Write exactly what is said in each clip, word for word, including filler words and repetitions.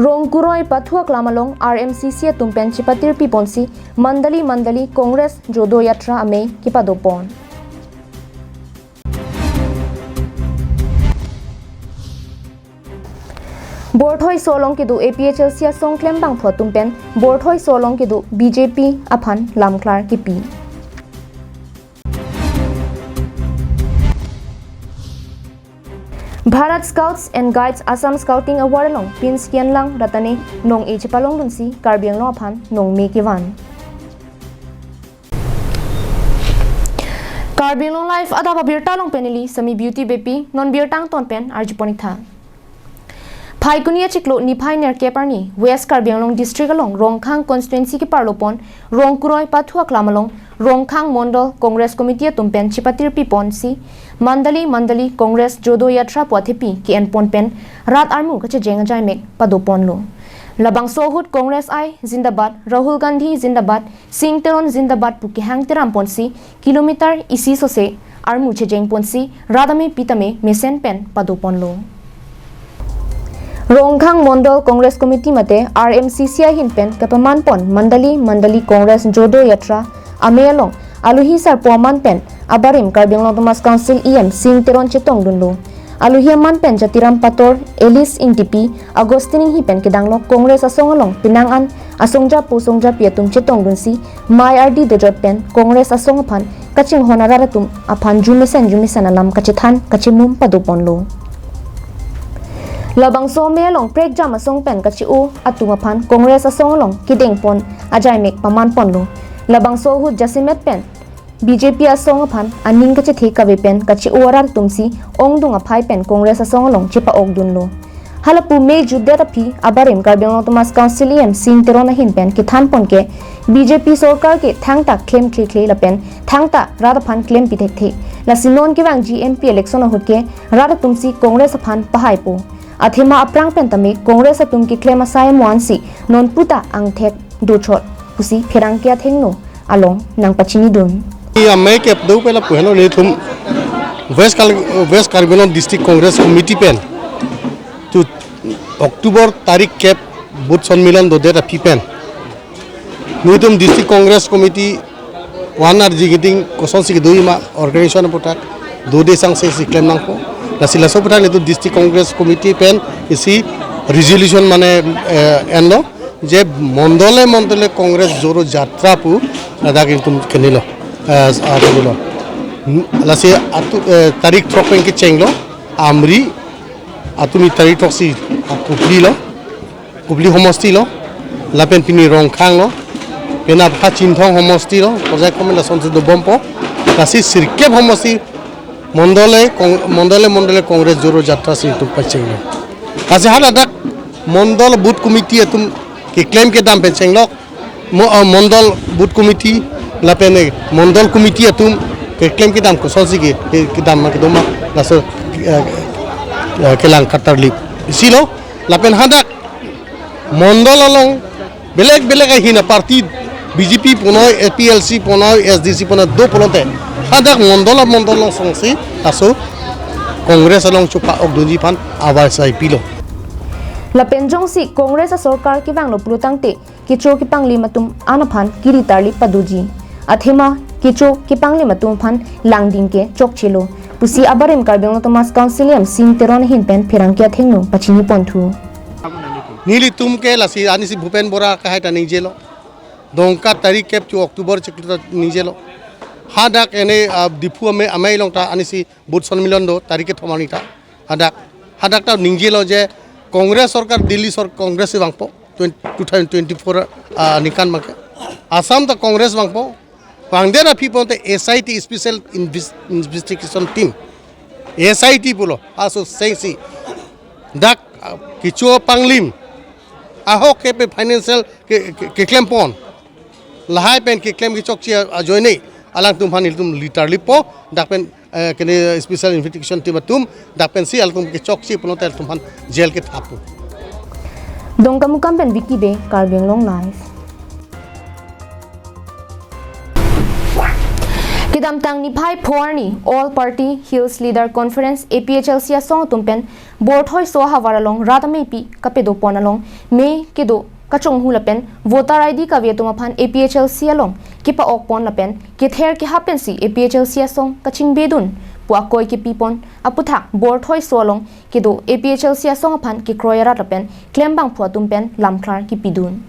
Rongkuroi pathu aklam along R M C C atum pen chepatirpi ponsi Mandali Mandali Congress Jodo Yatra amei kepado pon. Borthoi so along kedo A P H L C asong klembangphu atum pen Borthoi so along kedo B J P aphan lamklar kepi. Bharat Scouts and Guides Assam Scouting Award along Prince Kianlang Ratane nong-e chepalongdunsi Karbi Anglong aphan nongme kevan. Karbi Anglong Live adap abirta along pen neli Sami Beauty Beypi, non birta angton pen arjupon-ik tha. Phaikuni achiklo niphai nerkep arni West Karbi Anglong District along Rongkhang constituency keparlo pon Rongkuroi pathu aklam along Rongkhang Mondol Congress Committee atum pen chepatirpi ponsi Mandali Mandali Congress Jodo Yatra pu athepi ke-en pon pen rat armu kachejeng ajaimek pado ponlo. Labangso ahut Congress I Zindabad, Rahul Gandhi Zindabad, Singh Teron Zindabad pu kehang teram ponsi kilometer isi sose armu chejeng ponsi rat amepi tame mesen pen pado ponlo. Rongkhang Mondol Congress Committee mate R M C C ahin pen kapaman pon Mandali Mandali Congress Jodo Yatra amei along alohi sarpo aman pen abarim Karbi Anglong Autonomous Council E M Singh Teron chetongdunlo. Alohi aman pen Jatiram Pator, Alice Ingtipi, Augustine Inghi pen kedanglo Congress asong along penang an asongjapo songjapi atum chetongdunsi mei ardi dojot pen Congress asong aphan kachinghon arat atum aphan jumesen jumesen alam kachethan kachemum pado ponlo. Labangso amei along prekjam asong pen kache-o atum aphan Congress asong along kedeng pon ajaimek paman ponlo. Labangso ahut jasemet pen B J P asong aphan aning kachethe kave pen kache-o arat atumsi ongdung aphai pen Congress asong along chepa-okdunlo. Halapu mei jutdet aphi abarim Karbi Anglong Autonomous Council E M Singh Teron ahin pen kethan pon ke B J P sorkar ke thangta klem khlekhle lapen thangta rat aphan klempi thekthe. Lasi non kevangji M P election ahut ke rat atumsi Congress aphan pahaipo. Athema aphrang pen tame Congress atum keklem asai amo ansi non puta angthek dochot pusi pherangke athengno along nangpachinidun. Iya amei kep do pela pu helo nelitum West Kal-, West Karbi Anglong District Congress Committee pen tu October tarik kep booth sonmilan dodet aphi pen nelitum District Congress Committee one arji giting kosonsi kedoi ma organization aputhak dode sangse si klem nangpo. Lasi laso aputhak nelitum District Congress Committee pen isi resolution mane, eh, enlo je mondole mondole Congress Jodo Jatra pu ladak nelitum kenilo, eh, ah, kenilo. Lasi atu, eh, tarik throk pen kechenglo, Amri, atumi tarik throksi, ah, Kupli lo, Kupli homosti lo, lapen pini Rongkhang lo, penap ha Chinthong homosti lo, project kami lasonsi dobompo, lasi sirkep homosti mondole Kong-, mondole mondole Congress Jodo Jatra si nelitum pachenglo. Lasi haladak mondol booth committee atum keklem kedam pachenglo, mo-, ah, mondol booth committee, lapen, eh, mondol committee atum keklem kedam kosonsi ke, ke, kedam ma kedoma, laso, eh, eh, kelang katarlip. Isi lo, lapen hadak mondol along belek belek ahin a party B J P punoi, A P H L C punoi, S D C punoi do pulote hadak mondol a mondol along songsi laso Congress along chepa-okdunji aphan abar sai pilo. Lapen jongsi Congress asorkar kevanglo pulotangte kecho kepanglim atum an aphan kiri tarlip padoji. Athema kecho kepanglim atum aphan langding ke chokchelo pusi abarim Karbi Anglong Autonomous Council E M Singh Teron ahin pen pherangke athengno pachini ponthu. Nelitum ke lasi anisi Bhupen Bora kahai ta ningjelo. Dongka tarik kep chu October chiklo ta ningjelo. Hadak ene, ah, Diphu amei, amei along ta anisi booth sonmilan do tarik kethom arni ta. Hadak, hadak ta ningjelo je Congress sorkar Delhi sor Congress si vangpo twenty, two thousand twenty-four, ah, aningkan abangke. Assam ta Congress vangpo. Vangdet aphi pulote S I T, Special Inves-, Investigation Team, S I T pulo, aso sengsi dak, ah, kecho panglim ahok kepe financial ke, ke, keklem pon. Lahai pen keklem kechokche ajoine alangtum aphan nelitum li tarlippo, dak pen, eh, kene Special Investigation Team atum dak pensi alangtum kechokche pulote alangtum aphan jail kethappo. Dongkamukam pen Vicky Bey, Karbi Anglong Live. Kedamtang niphai pho arni All Party Hills Leader Conference, A P H L C asong atum pen Borthoiso ahavar along rat ameipi kapedopon along mei kedo kachonghu lapen voter I D kave atum aphan A P H L C along kepa-okpon lapen kether kehap pensi A P H L C asong kachingbedun pu akoi kepipon aputhak Borthoiso along kedo A P H L C asong aphan kekroi arat lapen klembangphu atum pen lamklar kepidun.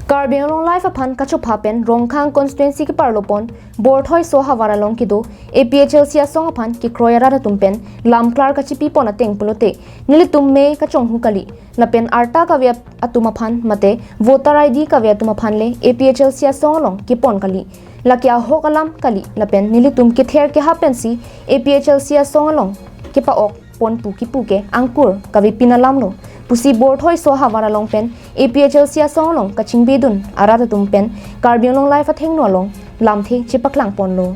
Karbi Anglong Live aphan kachopha pen Rongkhang constituency keparlopon Borthoiso ahavar along kedo A P H L C asong aphan kekroi arat atum pen lamklar kachipipon ateng pulote nelitum mei kachonghu kali lapen arta kave atum aphan mate voter I D kave atum aphan le A P H L C asong along kepon kali. Lake ahok alam kali lapen nelitum kether kehap pensi A P H L C asong along kepa-okpon pu kipu ke angkur kavepin alamlo pusi Borthoiso ahavar along pen A P H L C asong along kachingbedun arat atum pen Karbi Anglong Live athengno along lamthe chepaklangponlo.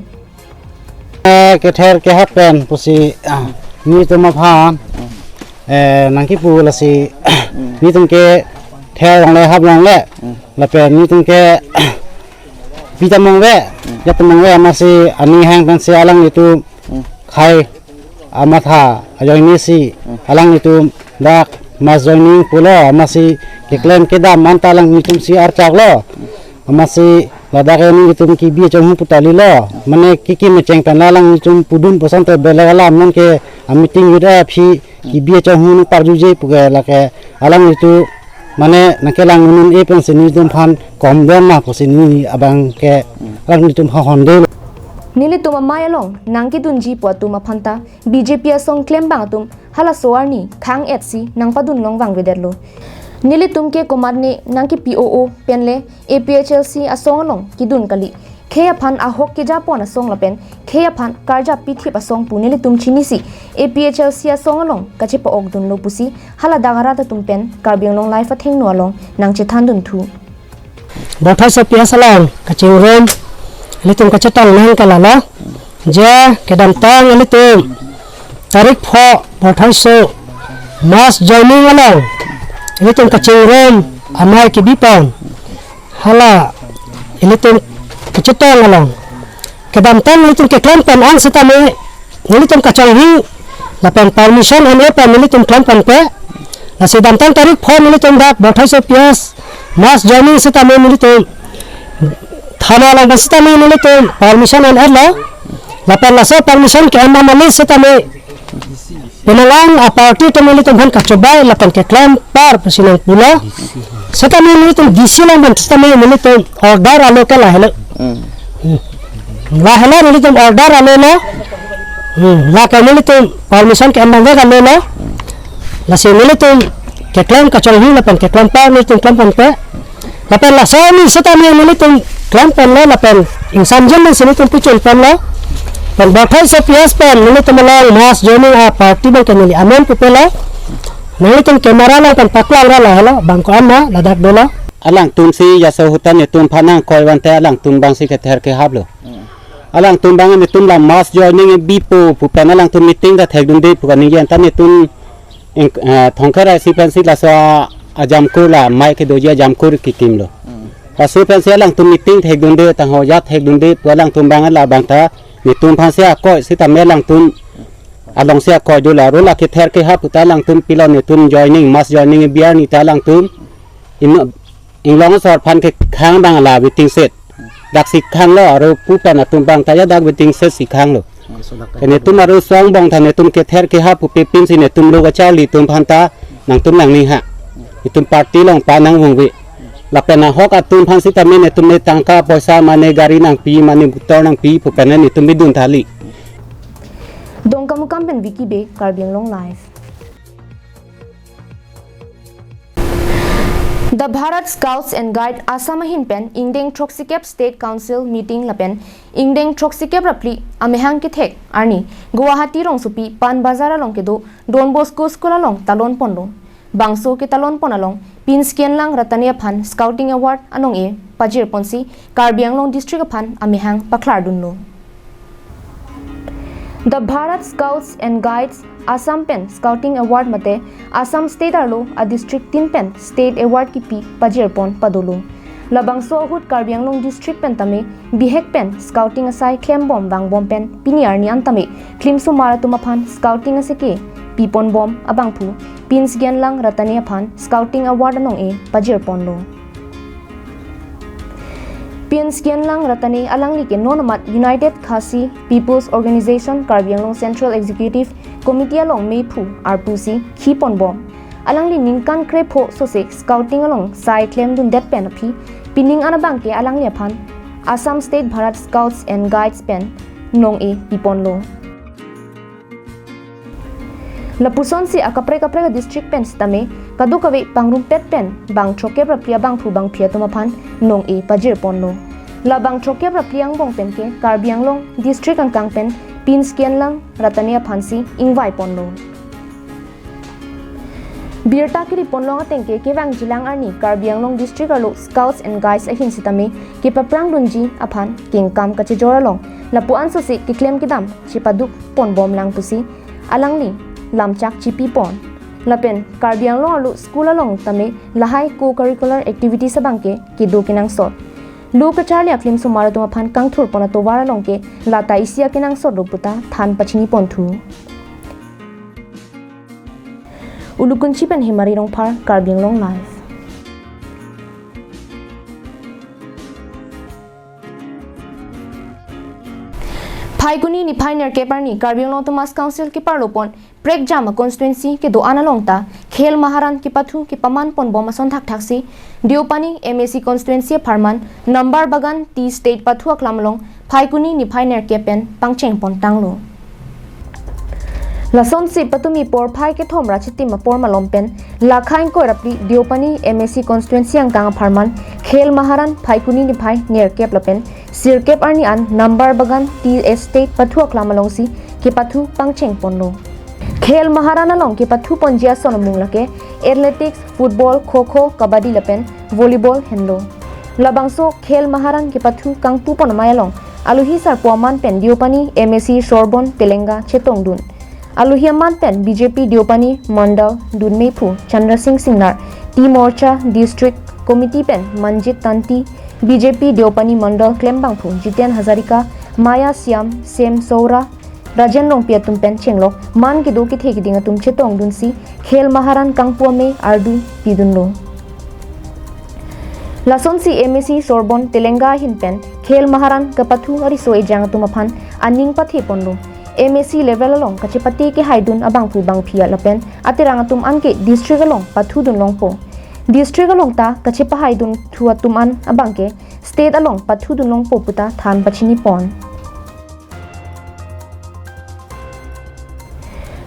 Eh, kether kehap pen pusi, ah, nelitum aphan, eh, nangkipu lasi nelitum kether longle hap longle lapen nelitum ke pi ta mongve, jat ta mongve amatsi aning hang pensi alanglitum khei amatha ajoinesi alanglitum dak mass joining pulo amatsi keklem kedam anta alanglitum si archaklo. Amatsi ladak ke nelitum kebi chonghu putalilo. Mane kekim kecheng pen la alanglitum pudun puson te belek alam nonke a meeting yuda aphi kebi chonghu nangparjuje puke lake alanglitum mane nangkelang un'un-e pensi nelitum aphan komdon ma pusi neli abang ke alanglitum ha honde. Nelitum amei along nangkedunji pu atum aphanta B J P asong klembang atum halaso arni khang-etsi nangpadun long vangvedetlo. Nelitum ke komatne nangkepi-o-o penle A P H L C asong along kedun kali. Khei aphan ahok kejapon asong lapen khei aphan karjap pithip asong pu nelitum chinisi A P H L C asong along kachepa-okdunlo pusi haladak arat atum pen Karbi Anglong Live athengno along nangchethandunthu. Borthoiso P S along kachingrum ilitum kachetong nang ke lalo. Je kedamtang ilitum tarik pho Borthoiso mass joining along ilitum kachingrum amei kebipon. Hala ilitum kachetong along kedamtang ilitum keklem pen an setame nelitum kachonghu lapen permission an-e pen nelitum klem pen pe. Lasi damtang tarik pho nelitum dak Borthoiso P S mass joining setame nelitum thana along setame nelitum permission an-etlo. Lapen laso permission ke-en ma mane setame penang an a-party atum nelitum aphan kachobai lapen keklem par pusi nangpulo. Setame nelitum D C along pen setame nelitum order alo ke lahelo. Hmm. Lahelo nelitum order alolo. Hmm. Lake nelitum permission ke-en abang ke alolo. Lasi nelitum keklem kachonghu lapen keklem par nelitum klem pen pe. Lapen laso arni setame nelitum klem penlo lapen ingsamjin nang si nelitum pichun penlo. Pen Borthoiso P S pen nelitum along mass joining a-party abang ke neli amen pupelo. Nelitum camera along pen paklang ra lahelo bang ko-an ma ladak dolo. Alangtum si jaso hutan netum aphan nangkoi vante alangtum abang si kether kehaplo. Alangtum abang netum la mass joining bipo pu pen alangtum meeting ta thekdunde pu kaningje anta netum ing, eh, Thongkher I C pensi laso a-Jamkur la mei kedoji a-Jamkur kekimlo. Hmm. Laso pensi alangtum meeting thekdunde tangho jat thekdunde pu alangtum abang la abang ta netum aphan si akoi setame alangtum along si akoi dola ro la kether kehap pu ta alangtum pilo netum joining mass joining biar ni ta alangtum in, inglong asor aphan kekhang abang la waiting shed. Daksi khanglo aro pu pen atum abang ta ya dak waiting shed si khanglo. Ke netum aro song bong ta netum kether kehap pupe pinsi netum lo kacharli atum aphan ta nangtum nangning ha. Netum party along pa nangvungve. Lapen ahok atum aphan setame netum ne tangka poisa mane gari nangpi mane motor nangpi pu pen netum bidun thali. Dongkamukam pen Vicky Bey, Karbi Anglong Live. The Bharat Scouts and Guide Assam ahin pen ingdeng throksikep State Council meeting lapen ingdeng throksikep ra phli amahang kethek arni Guwahati rongsopi Pan Bazar along kedo Don Bosco School along talon ponlo. Bangso ketalon pon along Pinskienlang Ratane aphan Scouting Award anong-e pajir ponsi Karbi Anglong District aphan amahang paklar dunlo. The Bharat Scouts and Guides Assam pen Scouting Award mate Assam State arlo a-district tin pen State Award kipi pajir pon padolo. Labangso ahut Karbi Anglong district pen tame bihek pen scouting asai klembom vangbom pen pini arni an tame klimsomar atum aphan scouting aseke piponbom abangphu Prince Gyanlang Rattane aphan scouting award anong-e pajirponlo. Prince Gyanlang Rattane alangli ke non amat United Khasi People's Organization Karbi Anglong Central Executive Committee along meiphu arpu si khiponbom. Alangli ningkan krepho sose scouting along sai klemdundet pen aphi pining an abangke alangli aphan Assam State Bharat Scouts and Guides pen nong-e piponlo. Lapusonsi akaprek kaprek district pen sitame kadokave pangrumpet pen bang throkkep ra phli abangphu bangphi atum aphan nong-e pajirponlo. La bang throkkep ra phli angbong pen ke Karbi Anglong district angkang pen Prince Gyanlang Rattane aphansi ingvaiponlo. Birta kiriponlong ateng ke kevangjilang arni Karbi Anglong district arlo Scouts and Guides ahin sitame kepaprangdunji aphan kengkam kachejor along lapu-an sose keklem kedam chepadukponbomlang pusi alangli lamchak chipipon. Lapen Karbi Anglong arlo school along tame lahai co-curricular activities abangke kedo kenangsot. Lo kacharli aklimsomar atum aphan kangthurpon atovar along ke lata isi akenangsot lo puta than pachiniponthu. Ulukunchi pen Hemari Rongphar, Karbi Anglong Live. Phaikuni niphai nerkep arni Karbi Anglong Autonomous Council keparlopon prekjam a-constituency kedo-an along ta Khel Maharan kepathu kepamanponbom ason thakthaksi Deopani M A C constituency apharman Nambar Bagan Tea Estate pathu aklam along Phaikuni niphai nerkep pen pangchengpontanglo. Lasonsi patumi porphai kethom ra chitim apor malom pen lakha ingkoi ra phli Deopani M A C constituency angkang apharman Khel Maharan Phaikuni niphai nerkep lapen sirkep arni an Nambar Bagan Tea Estate pathu aklam alongsi kepathu pangchengponlo. Khel Maharan along kepathuponji ason amung lake athletics, football, kho kho, kabaddi lapen volleyball henlo. Labangso Khel Maharan kepathu kangpupon amei along alohi sarpo aman pen Deopani M A C Sorbon Telenga chetongdun. Alohi aman pen B J P Deopani Mandal dunmeiphu Chandra Singh Singnar, Tea Morcha District Committee pen Manjit Tanti, B J P Deopani Mandal klembangphu Jiten Hazarika, Maya Siam, Sem Soura, Rajen Rongpi atum pen chenglok man kedo kethe keding atum chetongdunsi Khel Maharan kangpu amei ardu pidunlo. Lasonsi M A C Sorbon Telenga ahin pen Khel Maharan kepathu ariso ejang atum aphan aning patheponlo. M A C level along kachepate kehaidun abangphu bangphi lapen aterang atum anke district along pathudunlongpo. District along ta kachepahaidunthu atum an abangke state along pathudunlongpo puta than pachinipon.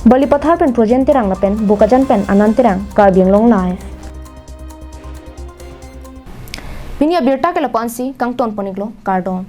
Balipathar pen Projen Terang lapen Bokajan pen Anand Terang, Karbi Anglong Live. Pini abirta ke lapu-ansi kangtonpon-iklo, kardom.